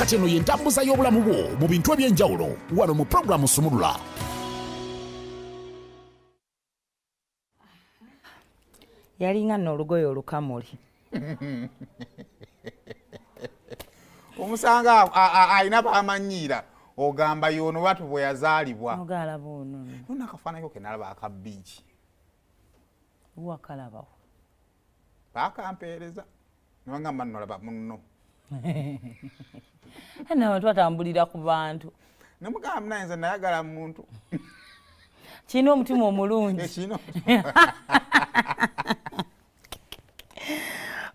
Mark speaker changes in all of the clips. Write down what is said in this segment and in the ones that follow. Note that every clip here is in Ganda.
Speaker 1: Kati eno y'entambuza y'obulamu bwo mu bintu eby'enjawulo wano mu pulogulaamu Sumulula.
Speaker 2: Yalinga nno olugoye olukamuli.
Speaker 3: Omusanga alina bamanyiira, ogamba yono batu bwe yazaalibwa.
Speaker 2: Ogalaba ono.
Speaker 3: Nona akafaananyi ke nalaba aka biiki.
Speaker 2: Wakalabawo?
Speaker 3: Bakampeereza nebagamba nolaba munno.
Speaker 2: Nabantu batambulira ku bantu.
Speaker 3: Nemugamba naye nze nayagala muntu.
Speaker 2: Kirina omutima omulungi.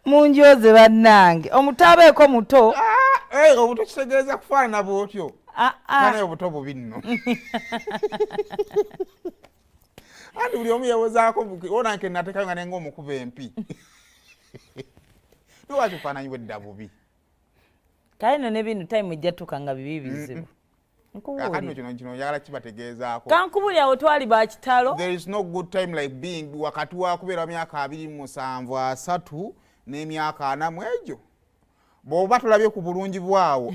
Speaker 2: Munjoze bannange, omutabeeko muto.
Speaker 3: Obuto kitegeeza kufaanana bwotyo. Naye obuto bubi nno. Anti buli omu yewozaako, onanke nateekayo nga nenga omukuba empi. Lwaki ofaananyi bwedda bubi?
Speaker 2: Kale nno ne bino time ejja tuuka nga bibi bizibu.
Speaker 3: Kakati kino kino njagala kibategeezaako.
Speaker 2: Kankubuli awo twali ba kitalo.
Speaker 3: There is no good time like being wakati wa kubeera myaka 27, 30 n'emyaka 40 mu egyo. Bw'oba tolabye ku bulungi bwawo.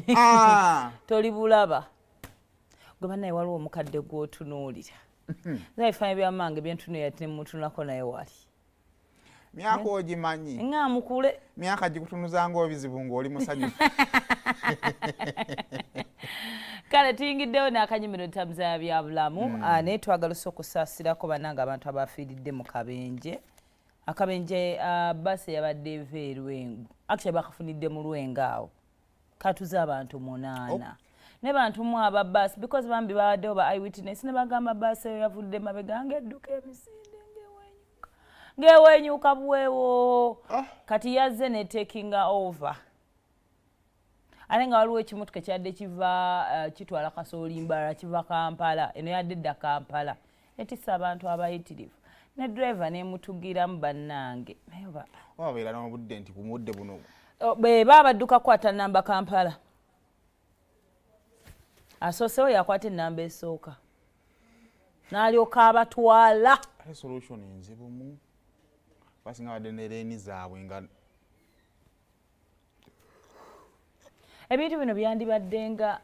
Speaker 2: Toli bulaba. Gwe bannaye waliwo omukadde gw'otunuulira. Nze ebifaananyi bya mange bye ntunuulira temutunulako naye wali.
Speaker 3: Myaka ogimanyi.
Speaker 2: Nga mukule.
Speaker 3: Myaka gikutunuza ng'obizibu ng'oli musanyufu.
Speaker 2: Kale tuyingiddewo n'akanyumiro ntambuza ya byabulamu. Naye twagala okusaasirako bannange abantu abafiiridde mu kabenje. Akabenje bbaasi eyabadde eva e Lwengo. Actually bakafunidde mu Lwengo awo. Katuze abantu 8. Ne bantu mu aba bbaasi because bambi babaddewo ba eyewitness ne bagamba bbaasi eyo yavudde mabega ng'edduka emisinde ng'ewenyuka. Ng'ewenyuka buweewo. Kati yazze ne taking over. Ate nga waliwo ekimotoka ekyadde kiva kitwala kasooli Mbarara kiva Kampala. Eno yadde edda Kampala. Etisse abantu abayitirivu. Ne driver n'emutugiramu bannange. Naye oba
Speaker 3: wabeera n'obudde nti ku mudde buno.
Speaker 2: Bwe baba badduka kukwata namba Kampala. Asoosewo yakwata ennamba esooka. N'alyoka abatwala.
Speaker 3: Ate solution nzibu mu. Basinga badde ne leeni zaabwe nga
Speaker 2: ebintu bino byandibadde nga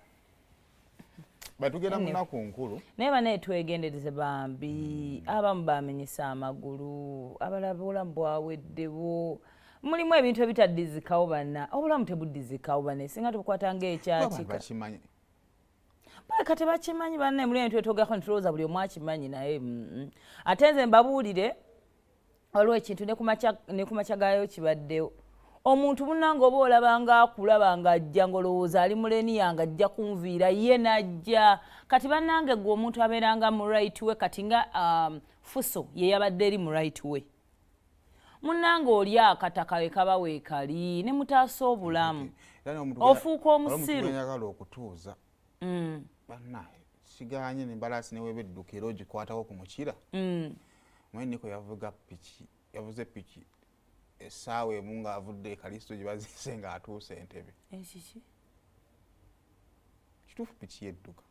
Speaker 3: batugenda mu nnaku nkulu.
Speaker 2: Naye banaye twegendereze bambi. Abamu bamenyesa amagulu, abalala obulamu bwaweddewo. Mulimu ebintu ebitaddizikawo banna. Obulamu tebuddizikawo banna. Singa tubukwata ng'ekyakika. Baleka tebakimanyi banna, muli ebintu etwogerako ne tulowooza buli omu akimanyi naye. Ate nze mbabuulire waliwo ekintu ne ku makya gaayo kibaddewo. Omuntu munnange oba olaba ng'akulaba ng'ajja ng'olowooza ali mu lane yange ajja kunviira ye n'ajja. Kati bannange gwe omuntu abeeranga mu right way kati nga Fuso ye yabadde eri mu right way. Munnange oli akataka we kaba weekali ne mutaasa obulamu. Ofuuka omusiru.
Speaker 3: Njagala okutuuza. Bannaye siganye n'embalaasi ne weeba edduka era ogikwatako ku mukira. Mwe niko yavuga piki, yavuze piki essaawa emu ng'avudde e Kalisto gye baziise ng'atuuse Entebbe.
Speaker 2: Ekiki?
Speaker 3: Kituufu piki yedduka.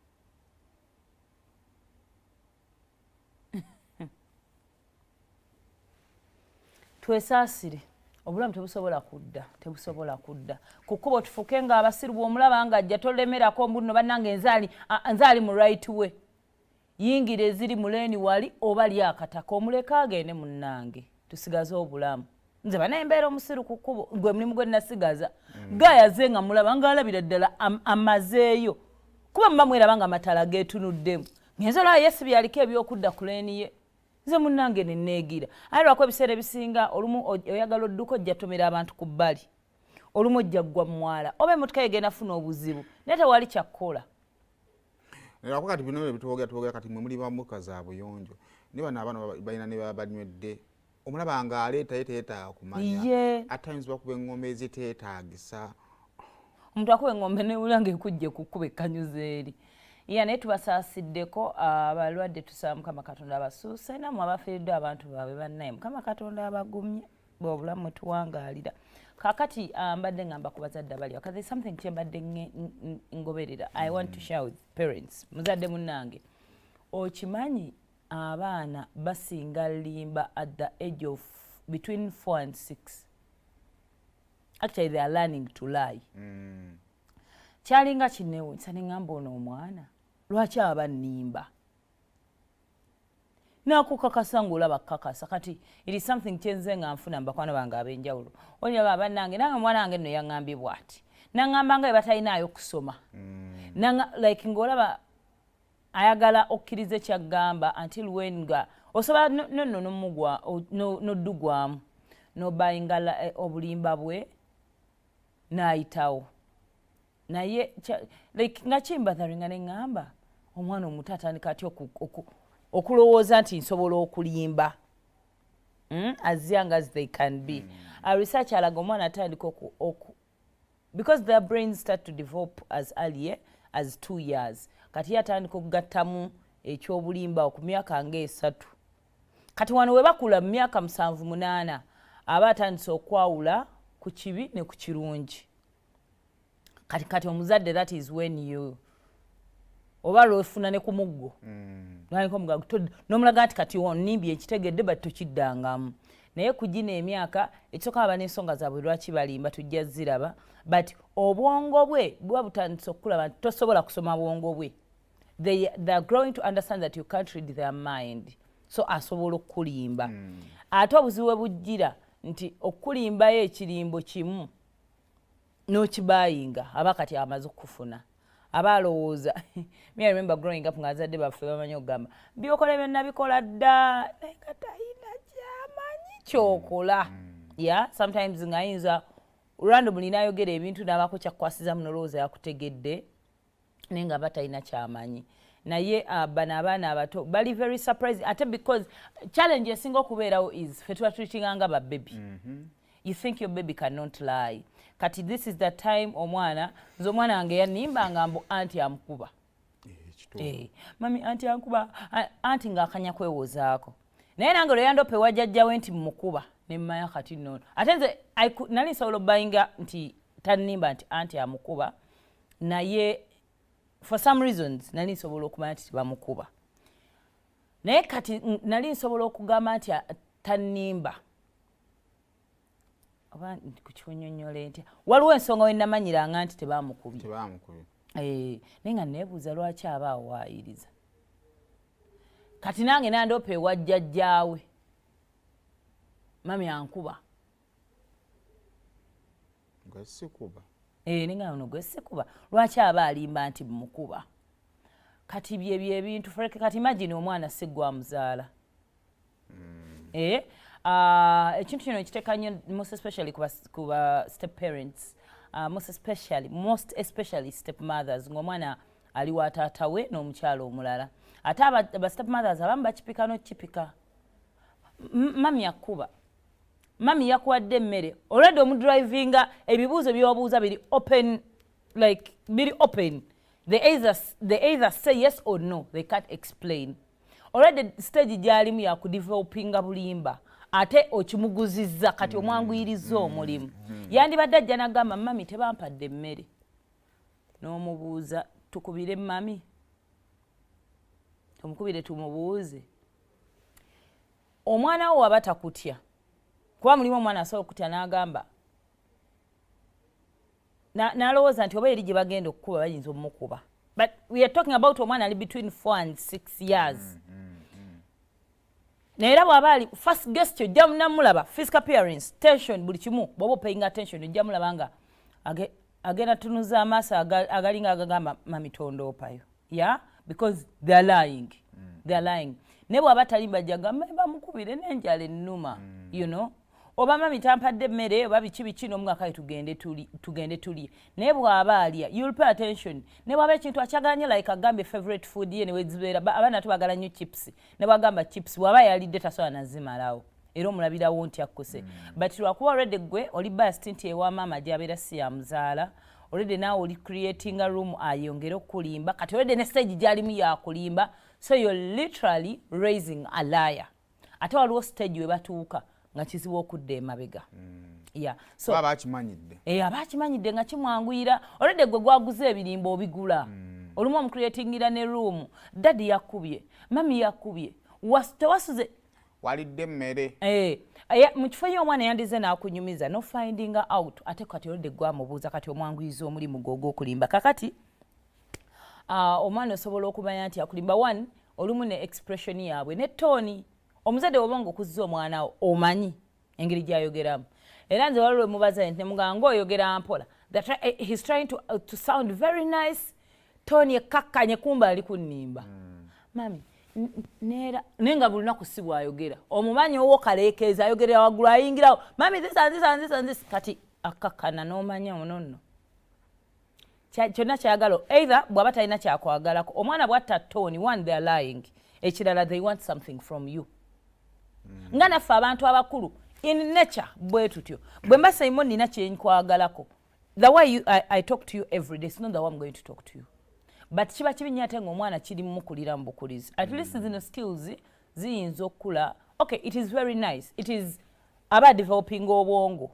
Speaker 2: Twesaasire. Obulamu tebusobola kudda, tebusobola kudda. Ku kkubo tufuke ng'abasiru bw'omulaba ng'ajja tolemerako mbu nno bannange nze ali mu right way. Yingira eziri mu lane wali oba li akataka omuleke agende munnange tusigaze obulamu. Nze banaye mbeera omusiru ku kkubo gwe mulimu gwe nasigaza. Gaaya ze nga mulaba ng'alabira ddala amazeeyo. Kuba muba mweraba nga amataala geetunuddemu. Ngenze olaba ye si byaliko eby'okudda ku lane ye. Nze munnange ne neegira. Aye lwako ebiseera ebisinga olumu oyagala odduka ojja tomera abantu ku bbali. Olumu ojja ggwa mwala oba emmotoka ye egenda funa obuzibu naye tewali kya kukola.
Speaker 3: Lwako kati bino bitwogera twogera kati mwe muli bamuka za buyonjo. Ne bano abaana balina ne baba banywedde. Omulaba ng'aleeta ye teetaaga kumanya. At times bakuba eng'ombe eziteetaagisa.
Speaker 2: Omuntu akuba eng'ombe newulira ng'ekujja kukuba ekkanyuza eri. Ya naye tubasaasiddeko abalwadde, tusaba Mukama Katonda abasuuse nammwe abafiiriddwa abantu baabwe bannaye Mukama Katonda abagumye bwe obulamu mwe tuwangaalira. Kaakati mbadde ngamba ku bazadde abali waka, there's something kye mbadde ngoberera. I want to share with parents. Muzadde munnange, okimanyi abaana basinga limba at the age of between 4 and 6. Actually they are learning to lie. Kyalinga kinewunyisa, neŋŋamba, ono omwana lwaki aba nnimba? Nakukakasa ngaolaba kakasa. Kati it is something kyenze nga nfuna mubakwano bange ab'enjawulo. Olaba bannange, nange omwana wange nno yaŋŋambye bw'ati, naŋŋamba nga bwe batalinaayo kusoma. Like ng'olaba ayagala okkiriza ekyaggamba until when nga osobola nonno nomugwa noddugwamu nobayinga obulimba bwe n'ayitawo. Naye like nga kimbotheringa, neŋŋamba omwana omuto atandika atya okulowooza nti nsobola okulimba, As young as they can be. Research alaga omwana atandika because their brains start to develop as early as 2 years. Kati ye atandika okugattamu ekyobulimba ku myaka nga 3. Kati wano we bakula mu myaka 7, 8, aba atandise okwawula ku kibi ne ku kirungi. Kati omuzadde, that is when you oba lwofuna ne ku muggo, nomulaga nti kati onimbye, ekitegedde, but tokiddangamu. Naye kugina emyaka ekisooka aba n'ensonga zaabwe lwaki balimba, tujja ziraba. But obwongo bwe buba butandise okukulaba nti tosobola kusoma bwongo bwe. They are growing to understand that you can't read their mind, so asobola okukulimba. Ate obuzibu bwe bujjira nti okukulimbayo ekirimbo kimu n'okibayinga, aba kati amaze okufuna, aba alowooza. Me, I remember growing up nga azadde baffe bamanyi okugamba, "Byokola byonna bikola dda," naye nga talina kyamanyi kyokola. Yeah, sometimes ng'ayinza randomly n'ayogera ebintu n'abaako kyakukwasizamu, nolowooza yakutegedde, naye nga aba talina kyamanyi. Naye bano abaana abato bali very surprising, ate because challenge esinga okubeerawo is fe tuba treatinga nga babebi. You think your baby cannot lie. Kati this is the time omwana, nze omwana wange yanimbanga mbu anti amukuba.
Speaker 3: Eh,
Speaker 2: mami, anti ankuba, anti ng'akanya kwewozaako. Naye nange lwe yandopa ewa jjajjawe nti mukuba, nemmanya kati nnono ate nze nali nsobola obbayinga nti tannimba nti anti amukuba, naye for some reasons nali nsobola okumanya nti tebamukuba. Naye kati nali nsobola okugamba nti tannimba, oba kukinyonyola ntya, waliwo ensonga we namanyiranga nti tebamukubye.
Speaker 3: Tebamukubye.
Speaker 2: Eh, naye nga neebuuza lwaki aba awaayiriza. Kati nange nandoopa ewa jjajjaawe, mami ankuba.
Speaker 3: Gwe sikuba.
Speaker 2: Eh, ninga ono gwe sikuba, lwaki aba alimba nti mukuba? Kati byebyo ebintu. Kati imagine omwana si gwe amuzaala. Eh, ekintu kino ekiteeka nnyo most especially ku ba step parents, most especially step mothers, ng'omwana ali wa taata we n'omukyalo omulala. Ate aba step mothers abamu bakipika n'okukipika. Mami akuba, mami yakuwadde emmere, olwedde omudrivinga, ebibuuzo byobuuza biri open, like biri open. They either say yes or no, they can't explain. Already stage gyalimu yakudevelopinga bulimba, ate okimuguzizza. Kati omwanguyiriza omulimu. Yandibadde ajja nagamba, "Mami, tebampadde emmere," n'omubuuza, "Tukubire mami, tumukubire tumubuuze." Omwana wo waba takutya, kuba mulimu omwana asobola okutya n'agamba n'alowooza nti oba eri gye bagenda okukuba bayinza omumukuba. But we are talking about omwana ali between 4 and 6 years. Naye era bw'aba ali first guest, ojja namulaba physical appearance, tension, buli kimu. Bw'oba opaying attention, ojja mulaba nga agenda tunuza amaaso agalinga agagamba, "Mami, tondoopayo." Yeah, because they are lying. They are lying. Naye bw'aba talimba, ajja gamba, "Bamukubire n'enjala ennuma, oba mami tampadde emmere, oba biki biki," n'omugamba, "Kale tugende tulye." Naye bw'aba alya, you'll pay attention. Ne bw'aba ekintu akyagala nnyo, like agambye favorite food ye, newezibeera, abaana tubagala nnyo chips, ne bwagamba chips, bw'aba yalidde tasobola nazimalawo, era omulabirawo nti akkuse. But lwakuba already gwe oli biased nti ewa maama gy'abeera si yamuzaala, already naawe oli creating a room ayongere okulimba. Kati already ne stage gy'alimu yakulimba, so you're literally raising a liar. Ate waliwo stage we batuuka nga kizibu okudda emabega. Yeah, so
Speaker 3: aba akimanyidde.
Speaker 2: Eh, aba akimanyidde nga kimwanguyira. Already gwe gwaguza ebirimba obigula. Olumu omucreatingira ne room, "Daddy yakubye, mami yakubye, tewasuze."
Speaker 3: Walidde emmere?
Speaker 2: Eh, mu kifo ye omwana yandize n'akunyumiza no finding out, ate kati olodde gwamubuuza, kati omwanguyiza omulimu gwe ogw'okulimba. Kakati omwana osobola okumanya nti akulimba, one, olumu ne expression yaabwe ne tone. Omuzadde woba nga okuzza omwana wo, omanyi engeri gyayogeramu. Era nze waliwo mubaza nti nemugamba ngaoyogera mpola, that he's trying to sound very nice, tone ekkakkanye, kumba ali kunnimba. Mami neera naye nga buli lunaku si bwayogera. Omumanyi owo kaleekeeza, ayogerera waggulu, ayingirawo, "Mami, this and this and this and this." Kati akkakkana n'omanya ono nno kyonna kyayagala, either bw'aba talina kyakwagalako. Omwana bw'atta tone, one, they are lying, ekirala they want something from you. Nga naffe abantu abakulu in nature bwe tutyo. Bwe mba saimo nina kyenkwagalako, the way I talk to you every day, it's not the way I'm going to talk to you. But kiba kibi nnyo ate ng'omwana kiri mumukulira mu bukulizi. At least zino skills ziyinza okukula. Okay, it is very nice, it is aba developing obwongo.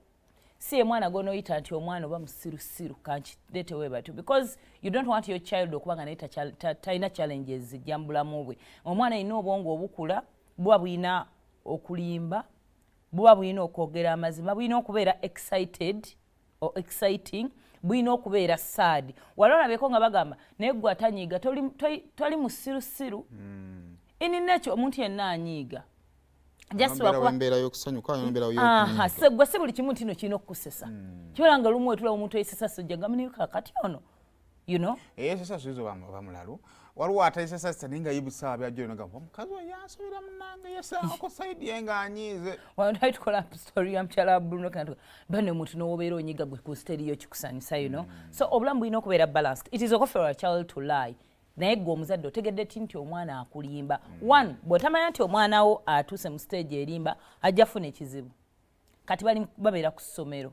Speaker 2: Si ye mwana gonoyita nti omwana oba musirusiru, kankireetewe batyo, because you don't want your child okuba nga naye talina challenges zijja mu bulamu bwe. Omwana alina obwongo obukula, buba bulina okulimba, buba bulina okwogera amazima, bulina okubeera excited or exciting, bulina okubeera sad. Wali olabeko nga bagamba naye gwe atanyiiga toli musirusiru. In nature omuntu yenna anyiiga. Just
Speaker 3: Embeera
Speaker 2: lwakuba
Speaker 3: embeera y'okusanyuka, embeera
Speaker 2: Aha,
Speaker 3: y'okunyiiga.
Speaker 2: Gwe si buli kimu nti no kirina okukusesa. Kibala nga lumu wetulaba omuntu eyesesa sojja gamba naye kakati ono
Speaker 3: Eyesesa sizo bamulalu. Waliwo atayesesa sisa naye nga yibusa byajjo nagamba omukazi oyo yansobera munnange, yesaako side ye ng'anyiize.
Speaker 2: Wano twali tukola story ya mukyala wa Bruno K, bane omuntu n'owobeera onyiga gwe ku stage kikusanyusa. So obulamu bulina okubeera balanced. It is okay for a child to lie, naye gwe omuzadde otegedde ti nti omwana akulimba. One, bw'otamanya nti omwana wo atuuse mu stage erimba, ajja funa ekizibu. Kati bali babeera ku ssomero,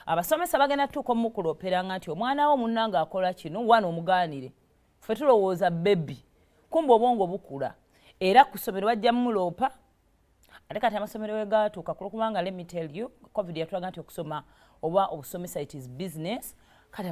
Speaker 2: abasomesa bagenda tutuuka omukuloperanga nti omwana wo munnange akola kino. One, omugaanire. Ffe tulowooza baby, kumba obwongo bukula, era ku ssomero bajja mumuloopa. Ate kati amasomero wegatuuka, kulwokubanga, let me tell you, COVID yatulaga nti okusoma oba obusomesa, it is business. Kati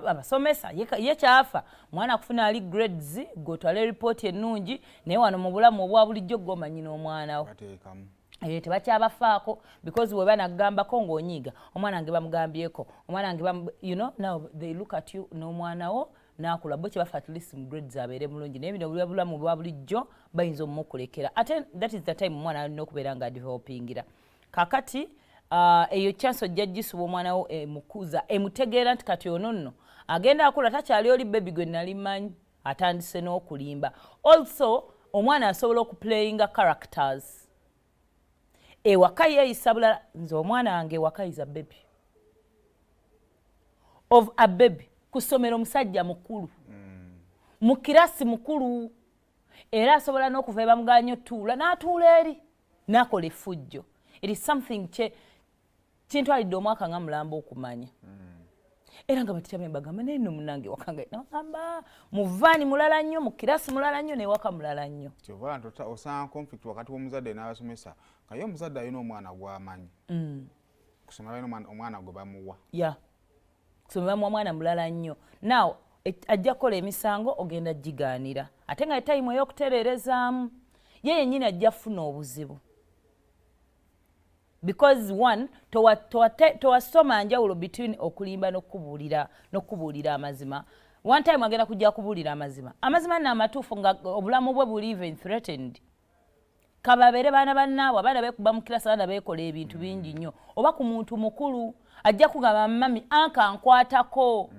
Speaker 2: abasomesa ye kyafa mwana akufuna ali grades, gwe otwale ripooti ennungi, naye wano mu bulamu obwa bulijjo gwomanyi n'omwana wo
Speaker 3: bateekamu.
Speaker 2: Tebakyabafaako, because bwe banagambako ng'onyiiga, omwana wange bamugambyeko, omwana wange now they look at you n'omwana wo n'akula. Bo kyebafa at least mu grades abeere mulungi, naye bino buli bulamu bwa bulijjo bayinza omumukulekera. Ate that is the time omwana alina okubeera nga adevelopingira. Kakati eyo chance ojja gisuba omwana wo emukuza, emutegeera nti kati ono nno agenda akula, takyali oli baby gwe nali mmanyi, atandise n'okulimba. Also omwana asobola okuplayinga characters. Ewaka yeeyisa bulala. Nze omwana wange ewaka is a baby of a baby, ku ssomero musajja mukulu, mu kirasi mukulu, era asobola n'okuva ebamuganya otuula n'atuula eri n'akola effujjo. It is something kye kintwalidde omwaka nga mulamba okumanya. Era nga bateacher be mbagamba, naye nno munange wakanga nagamba muvaani mulala nnyo, mu kirasi mulala nnyo, newaka mulala nnyo.
Speaker 3: Kyova nti osanga conflict wakati w'omuzadde n'abasomesa, nga ye omuzadde alina omwana gw'amanyi, kusoma balina omwana gwe bamuwa.
Speaker 2: Ya, kusoma bamuwa mwana mulala nnyo. Now ajja kukola emisango, ogenda gigaanira, ate nga etayimu ey'okutereerezaamu ye yennyini ajja kufuna obuzibu, because one, towasoma njawulo between okulimba n'okubuulira amazima. One time agenda kujja kubuulira amazima, amazima nno amatuufu, nga obulamu bwe buli even threatened. Kababeere baana bannaabwe, abaana beekuba mu kirasi, abaana beekola ebintu bingi nnyo, oba ku muntu mukulu ajja kugamba, "Mami, anka nkwatako."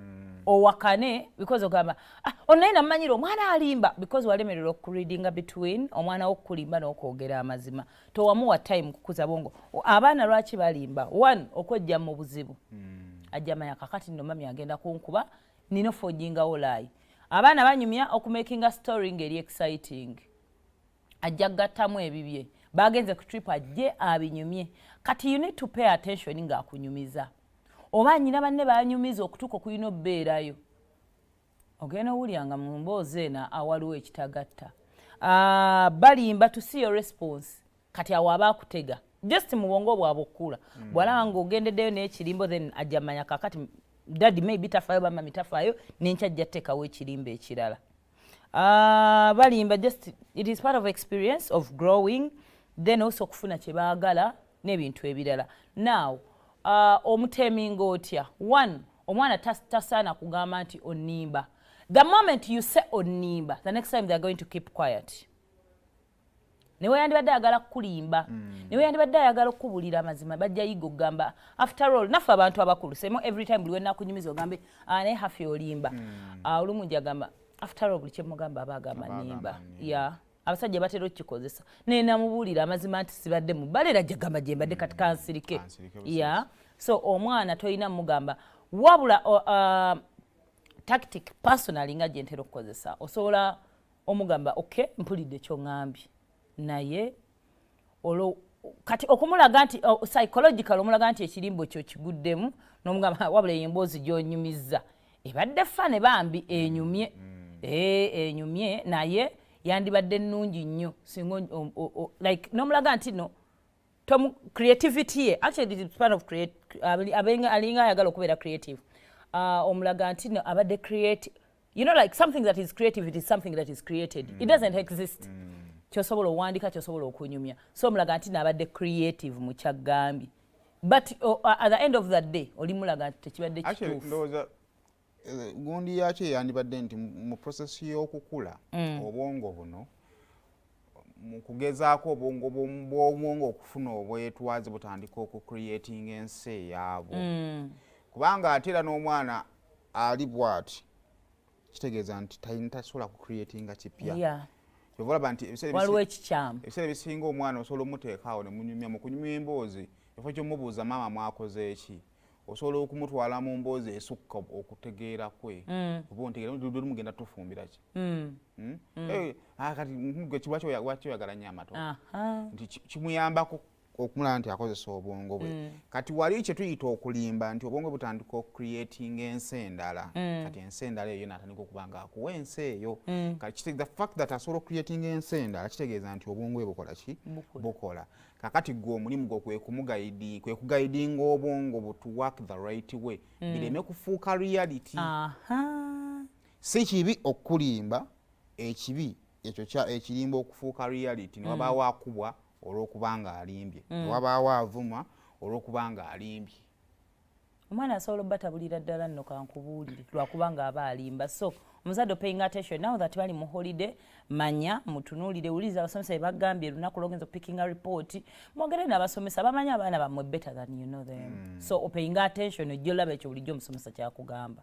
Speaker 2: Owakane because ogamba, "Ah, ono naye namumanyira omwana alimba," because walemererwa okureadinga between omwana wokulimba n'okwogera amazima. Towamuwa time kukuza bwongo. Abaana lwaki balimba? One, okwejja mu buzibu. Ajja manya kakati nno mami agenda kunkuba, nina ofojingawo lie. Abaana banyumya okumakinga story ng'eri exciting, ajja kugattamu ebibye, bagenze ku trip, ajje abinyumye. Kati you need to pay attention ng'akunyumiza, oba nyina banne banyumiza okutuuka okulina obbeerayo, ogenda owulya nga mu mboozi eno awaliwo ekitagatta. Ah, balimba to see your response. Kati awo aba akutega just mu bwongo bwabwe okukula. Bw'alaba ng'ogendeddeyo n'ekirimbo, then ajja manya kakati daddy maybe tafaayo, bamami tafaayo, nenkya ajja tteekawo ekirimbo ekirala. Ah, balimba just it is part of experience of growing. Then also okufuna kye baagala n'ebintu ebirala. Now omutaminga otya? One, omwana tasaana kugamba nti onnimba. The moment you say onnimba, the next time they are going to keep quiet. Newe yandibadde ayagala kukulimba, newe yandibadde ayagala okukubulira amazima, bajja yiga okugamba, after all naffe abantu abakulu semo every time buli wenakunyumiza ogambe, "Ah, naye hafi olimba." Olumu njagamba, after all buli kyemugamba aba agamba nimba ya. Abasajja batera okukikozesa, naye namubuulira amazima nti sibadde mu bbala, era jagamba gye mbadde, kati kansirike. Ya, so omwana tolina mugamba. Wabula tactic personally nga gye ntera okukozesa, osobola omugamba, "Okay, mpulidde kyoŋŋambye," naye olwo kati okumulaga nti psychological omulaga nti ekirimbo kyo kiguddemu, nomugamba, "Wabula eyo emboozi gyonyumizza ebadde funny bambi, enyumye, enyumye, naye yandibadde nnungi nnyo singa like," nomulaga nti no creativity ye, actually it's part of create, alinga ayagala okubeera creative. Omulaga nti no abadde create, like something that is creative, it is something that is created. It doesn't exist. Kyosobola owandika, kyosobola okunyumya. So omulaga nti naabadde creative mu kyaggambye, but at the end of the day olimulaga nti tekibadde kituufu.
Speaker 3: Ndowooza gundi yakyo eyandibadde nti mu process y'okukula, obwongo buno mu kugezaako obwongo bw'obwongo okufuna obwetwaze butandika okucreatinga ensi eyaabwo. Kubanga ate era n'omwana ali bw'ati kitegeeza nti tasobola kucreatinga kipya. Kyova olaba nti
Speaker 2: waliwo ekikyamu.
Speaker 3: Ebiseera ebisinga omwana osobola omuteeka awo ne munyumya, mu kunyumya emboozi, ekifo kyomubuuza, "Maama mwakoze eki?" osobola okumutwala mu mboozi esukka okutegeera kwe. Oba ontegeera mugenda tufumbira ki? Eh, ah, kati gwe lwaki oyagala nnyo amatooke? Nti kimuyambako okumulaba nti akozesa obwongo bwe. Kati wali kye tuyita okulimba nti obwongo butandika okucreatinga ensi endala. Kati ensi endala eyo natandika okuba nga akuwa ensi eyo. Kati the fact that asobola okucreatinga ensi endala kitegeeza nti obwongo bwe bukola ki?
Speaker 2: Bukola.
Speaker 3: Bukola. Kakati gwe omulimu gwo kwe kuguidinga obwongo bu to work the right way, bireme kufuuka reality. Si kibi okulimba, ekibi ekyo ekirimba okufuuka reality, ne wabaawo akubwa olw'okuba nga alimbye, ne wabaawo avuma olw'okuba nga alimbye.
Speaker 2: Omwana asobola obbatabulira ddala nno, kankubuulire, lwakubanga aba alimba. So omuzadde paying attention now that bali mu holiday, manya, mutunuulire, wuliriza abasomesa bye bagambye. Olunaku lwogenza okupickinga report, mwogere n'abasomesa, bamanyi abaana bammwe better than you know them. So opaying attention, ojja olaba ekyo bulijjo omusomesa kyakugamba.